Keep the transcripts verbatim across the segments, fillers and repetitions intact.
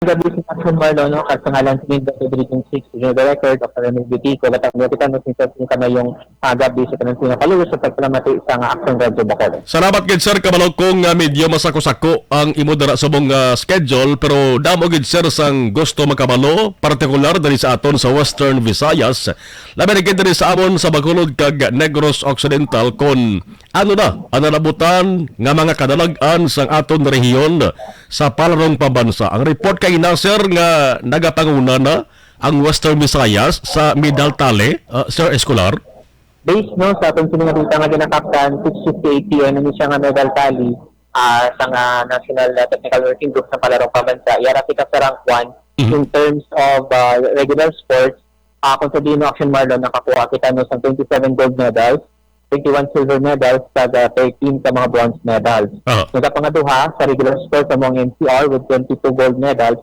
gabi sa Action Marlo, no? Kag sa ngalan sa Mindanao Region six, Regional Director, Doctor Emil Bitico, batang mo kita, no, sa inyong kamayong, ah, gabi sa tanan sa mga followers sa pagpalamati sa nga Action Radyo Bacolod. Salamat gid, sir. Kabalo ko nga medyo masako-sako ang imo dira sa mong, ah, schedule, pero damo gid, sir, sang gusto makabalo, partikular diri sa aton sa Western Visayas. Labi na gid diri sa amon sa Bacolod kag Negros Occidental, kon ano na ang nalabutan nga mga kadalag-an sang aton rehiyon sa palarong pambansa. Ang report kay na, sir, nga nagapanguna na ang Western Visayas sa medal tally, ah, Sir Escolar? Based, no, sa aton sini nga balita nga ginakaptan, six fifty-eight P M, ano siya nga medal tally, ah, sa nga National, ah, Technical Working Group sa palarong pambansa, yara kita sa rank one. Mhm. In terms of, ah, regular sports, ah, kung sa Dino Action Marlon, nakakuha kita, no, sa twenty-seven gold medals, twenty-one silver medals, kag, ah, thirteen ka mga bronze medals. Aha. Nagapangaduha sa regular sports amo ang N C R with twenty-two gold medals,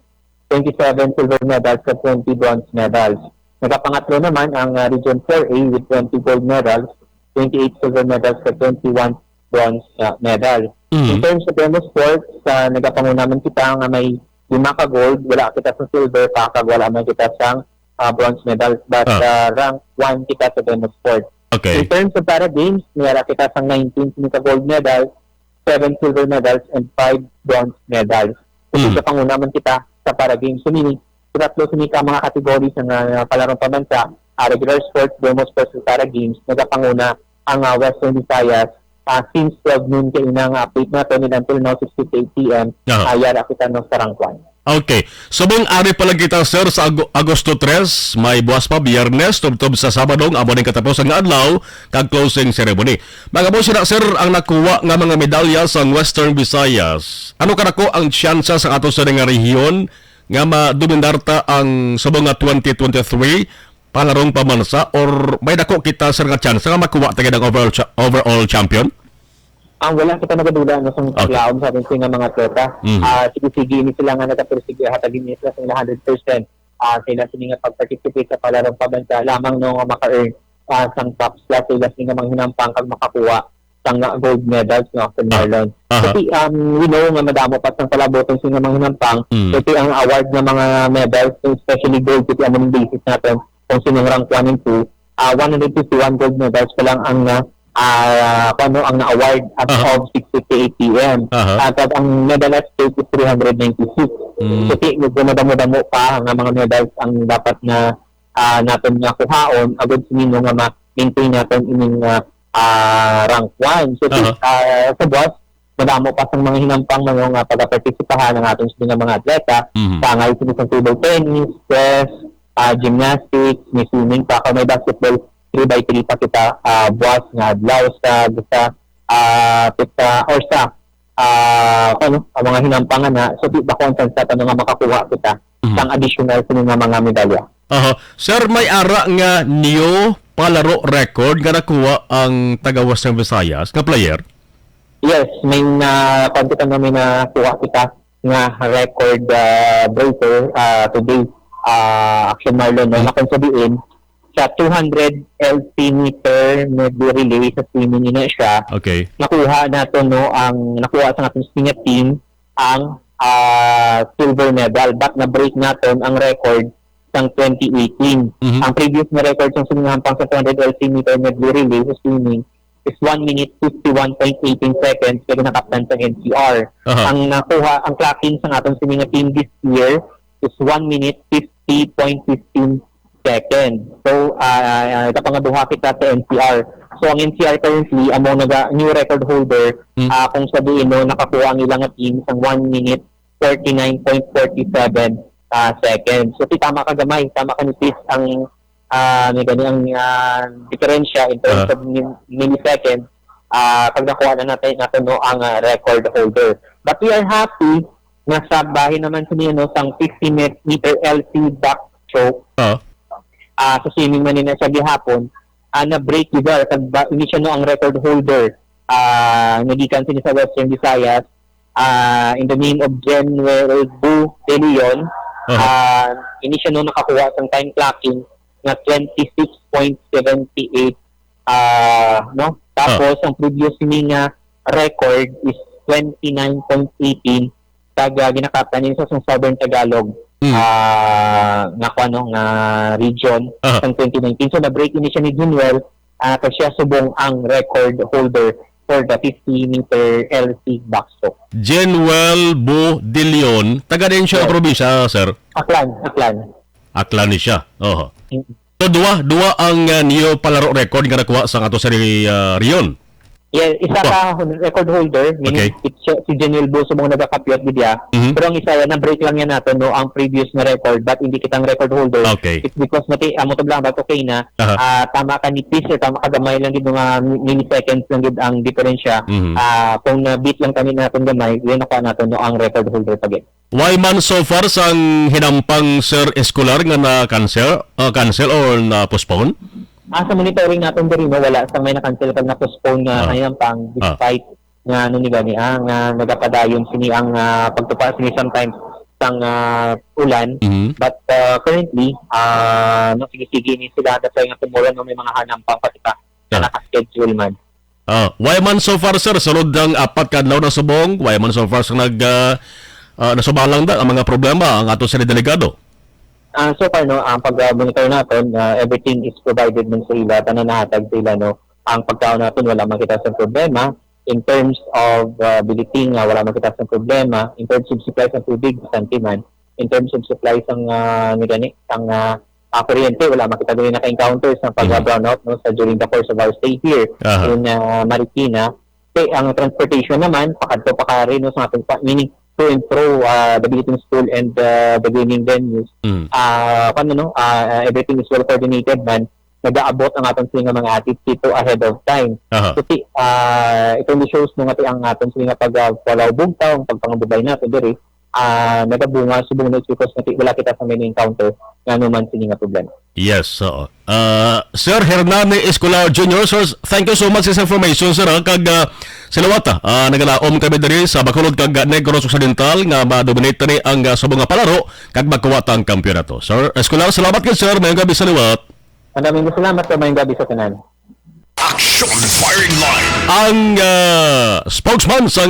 twenty-seven silver medals, kag twenty bronze medals. Nagapangatlo naman ang, ah, Region four A with twenty gold medals, twenty-eight silver medals, kag twenty-one bronze, ah, medals. Mhm. In terms of demo sports, ah, nagapanguna man kita nga may lima ka gold, wala kita sa silver pa, kag wala man kita sa, ah, bronze medals. But, Ah. ah, rank one kita sa demo sports. Okay. In terms of para games, may ara kita sa nineteen sini ka gold medals, seven silver medals, and five bronze medals. So, Mm. nagapanguna man kita sa para games. So, meaning, sa tatlo sini ka mga categories nga, ah, palarong pambansa, ah, regular sports, demo sports, and para games, nagapanguna ang, ah, Western Visayas, ah, since twelve noon kaina nga update nato, and until now, six fifty-eight P M, Aha. ah, yara kita, no, sa rank one. Okay. Subong ari pa lang kita, sir, sa Ago-, Agosto tres, may buwas pa, Biyernes, tubtob sa Sabado, nga amo ning katapos nga adlaw, kag closing ceremony. Mga boss, sira, sir, ang nakuha nga mga medalya sa Western Visayas. Ano kadako ang tsansa sa ato sa nga rehiyon nga madominar ta ang subong nga twenty twenty-three palarong pambansa, or may dako kita, sir, nga tsansa nga makuha ta gid ang overall cha-, overall champion? Ang wala kita nagadula, no, sa Okay. paglaom sa aton nga mga atleta. Mhm. Ah, sige-sige ni sila nga nagapersige, hatag ini sila sa ila hundred percent. Ah, sa ila sini nga pag-participate sa palarong pambansa lamang, no, nga maka-earn, ah, sang top slot sa ila sini nga mga hinampang kag makakuha sang gold medals, no, Sir Ah. Marlon. Aha. Kasi, um, we know nga madamo pa sang palabuton sini nga mga hinampang. Mm. Kasi ang award nga mga medals, especially gold, kasi amo ning basis naton kung sinong rank one and two, ah, one hundred fifty-one gold medals pa lang ang na, ah, kuno ang na-award as Aha. of six fifty-eight P M. Aha. Ah, kag ang medal at stake is three hundred ninety-six. Mm. So, ti-, medyo madamo-damo pa nga mga medals ang dapat na, ah, naton nga kuhaon agud sini nga ma-maintain naton ining, ah, ah, rank one. So, ti-, Aha. ah, sa buwas, madamo pa sang mga hinampang, mga nga pagapartisipahan ang aton sini nga mga atleta. Mhm. Sa nga sini sang table tennis, chess, ah, gymnastics, may swimming pa, kag may basketball, three by three pa kita, ah, buwas nga adlaw sa, sa, ah, pista, or sa, ah, ano, ang mga hinampang na, so, di ba kung saan sa tanong nga makakuha kita Mhm. sang additional sini nga mga medalya? Aha. Sir, may ara nga new palaro record nga nakuha ang taga Western Visayas nga player? Yes, may na, kuwan kita nga may nakuha kita nga record, ah, breaker, ah, today, ah, Action Marlon, no? Hmm. Na kung sabihin, sa two hundred L C meter medley relay sa swimming ina siya, Okay. nakuha nato, no, ang nakuha sa aton senior team ang, ah, silver medal, but na-break naton ang record sang twenty eighteen. Mhm. Ang previous nga record sang swimming hampang sa two hundred L C meter medley relay sa swimming is one minute fifty-one point eighteen seconds, kag nakaptan sa N C R. Aha. Ang nakuha, ang clocking sa aton sini nga team this year is one minute fifty point fifteen seconds. So, ah, ah, ikapangaduha kita sa N C R. So, ang N C R currently, amo naga new record holder, Hmm. ah, kung sa diin, no, nakakuha ang ilang team sang one minute forty-nine point forty-seven, ah, seconds. So, ti tama ka gamay, tama ka nipis ang, ah, may gani ang, ah, diferensya in terms Ah. of min-, milliseconds, ah, pag nakuha na natin, natin, no, ang, ah, record holder. But we are happy nga sa bahin naman sa niya, no, sang fifty met-, meter L C backstroke, Ah. ah, sa swimming man nila sa gihapon, ah, na-break, di ba? Kag ba, ini siya, no, ang record holder, ah, nga gikan sini sa Western Visayas, ah, in the name of General Bu De Leon, Aha. ah, ini siya, no, nakakuha sang time clocking nga twenty-six point seven eight, ah, no? Tapos, Ah. ang previous ni nga record is twenty-nine point eighteen, kag, ah, ginakaptan ini sa Southern Tagalog, Mm. ah, nga kuan, no, nga region Aha. sang twenty nineteen. So, na-break ini siya ni Junwell, ah, kag siya subong ang record holder for the fifty meter L C box throw. Jenwell Bo de Leon, taga din siya Yes. probinsya, sir? Aklan, Aklan. Aklan ni siya. Oho. Mm. So, duwa, duwa ang, ah, niyo palaro record nga nakuha sa ato sa, ah, Rion? Yeah, isa Opo. ka hon-, record holder, meaning Okay. si, si Jenwell Bo subong nagakapyot gid ya. Mhm. Pero ang isa yan, na-break lang yan nato, no, ang previous na record, but hindi kitang record holder. Okay. It's because mati, amo to lang, but okay na. Aha. Ah, tama ka ni Peace, eh, tama ka gamay lang gid nga mi-, milliseconds lang gid ang diferensya. Mhm. Ah, kung na-beat lang kami naton gamay, yun nakuha nato, no, ang record holder pa gid. Why man so far sang hinampang, Sir, Escolar nga na-cancel, ah, cancel or na-postpone? Ah, sa monitoring naton diri, no, wala sang may na-cancel kag na-postpone nga Ah. hinampang Ah. despite nga ano ni gani, ah, nga nagapadayon sini ang, ah, pagtupa sini sometimes sang, ah, ulan. Mhm. But, ah, currently, ah, no, sige-sige ni sila. That's why nga tomorrow, no, may mga hanampang pa kita na Ah. naka-schedule man. Ah, why man so far, sir? Sulod ang apat ka adlaw na subong, why man so far sa nag, ah, ah, nasubalang da ang mga problema ang ato sa delikado? Ah, so far, no, ang pag-monitor naton, ah, everything is provided man sa ila, tanan nahatag sa ila, no. Ang pagkaon naton, wala man kita sa problema. In terms of, ah, billeting, ah, wala man kita sa problema. In terms of supply sa tubig, bastante man. In terms of supply sang, ah, ni gani, sang, ah, ah, kuryente, wala man kita diri naka-encounter sa pag Mhm. brownout, no, sa during the course of our stay here Aha. in, ah, Marikina. Kay ang transportation naman, pakadto pa kari, no, sa ating pa, meaning to and fro, ah, the Billeting School and, ah, the gaming venues. Mm. Ah, kung ano, no, ah, everything is well coordinated man, nagaabot ang aton sila nga mga athletes dito ahead of time. Aha. Kasi, ah, it only shows, no, nga ang aton sila nga pag, ah, palaw bugtaw, ang pagpangabugay natin diri, ah, nagabunga subong na because nati-, wala kita sa may encounter nga ano man sini nga problema. Yes, oo. Ah, Sir Hernani Escolar Junior, sir, thank you so much sa information, sir, ha? Kag, ah, salawata, ah, nagalaom kami diri sa Bacolod kag Negros Occidental nga ma-dominate ni ang, ah, subong nga palaro kag makuha ta ang kampiyonato. Sir Escolar, salamat kay sir. Mayong gabi sa liwat. Maraming salamat sa mayong gabi sa tanan. Action Firing Line. Ang, ah, spokesman sa